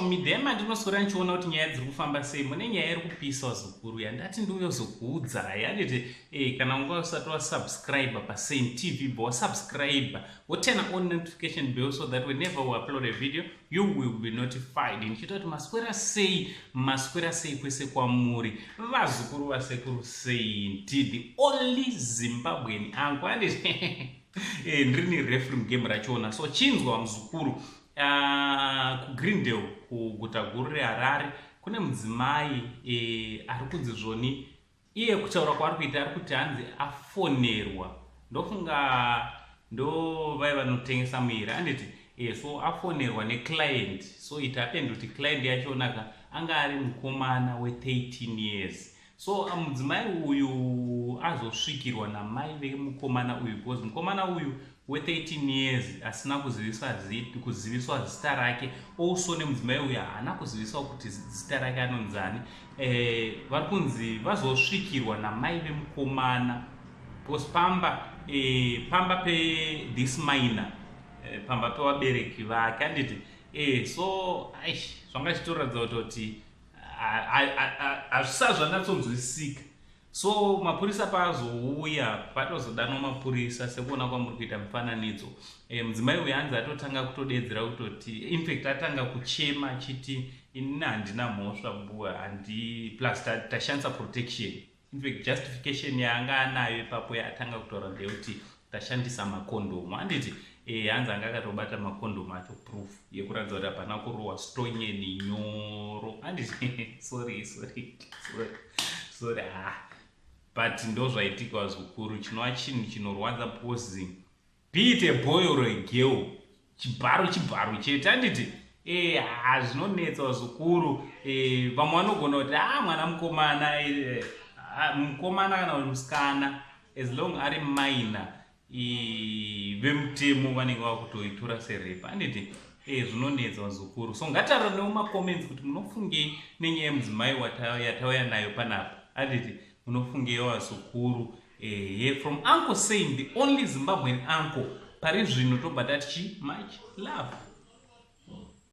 media mandinoswera ndichiona kuti nyaya dziri kufamba sei. Mune nyaya iri kupisa, zukuru, yandati ndiuyozokuudzai, handiti? Kana unga usati wasubscribe paSaint TV, bva wasubscribe, woturn on notification bell so that whenever we upload a video you will be notified. Ndichiita kuti maswera sei, maswera sei kwese kwamuri, vazukuru vasekuru Saint, the only Zimbabwean uncle, handiti? Ndiri referee mugame rachona. So chinzwa, muzukuru, kuGreendale, kuguta guru reHarare, kune mudzimai ari kunzi zvoni iye kutaura kwaari kuita, ari kuti hanzi afonerwa, ndofunga ndo vai vanotengesa muiri, handiti? So afonerwa neclient. So it happened kuti client yachonaka anga ari mukomana we13 years. So mudzimai uyu azosvikirwa namai vemukomana uyu, because mukomana uyu we13 years asina kuziviswa zita rake. Also nemudzimai uyu haana kuziviswa kuti zita rake anonzani. Vari kunzi vazosvikirwa namai vemukomana because pamba pethis minor, pamba pevabereki vake, handiti? So aish, zvanga chitoratidza kutoti hazvisa zvanyatsonzwisisika. So mapurisa paazouya, patozodanwa mapurisa, sekuona kwamuri kuita mufananidzo, mudzimai uyu hanzi atotanga kutodedzera kutoti, infact atanga kuchema achiti, "Inini handina mhosva buwa, handi, plus tashandisa protection." Infact justification yaanga anayo ipapo yaatanga kutaura ndeyekuti tashandisa makondomu, handiti? Hanzi anga akatobata makondomu acho, proof yekuratidza kuti hapana kurohwa stonyeni nyoro, handiti? Sorry, sorry, sorry, sorry. Ah, but ndo zvaitika, zvikuru, chinova chinhu chinorwadza because be it a boy or a girl, chibharo chibharo chete, handiti? Ha, zvinonetsa zvikuru. Vamwe vanogona kuti a mwana mukomana, mukomana kana kuti musikana, as long ari minor, vemutemo vanenge vakutoitora serape, handiti? Zvinonetsa zvikuru. So ngataura nemumacomments kuti munofungei nenyaya yemudzimai yatauya nayo panapa, handiti? Munofungei, vazukuru? From Uncle Saint, the only Zimbabwean uncle pari zvino, tobva tati chi much love.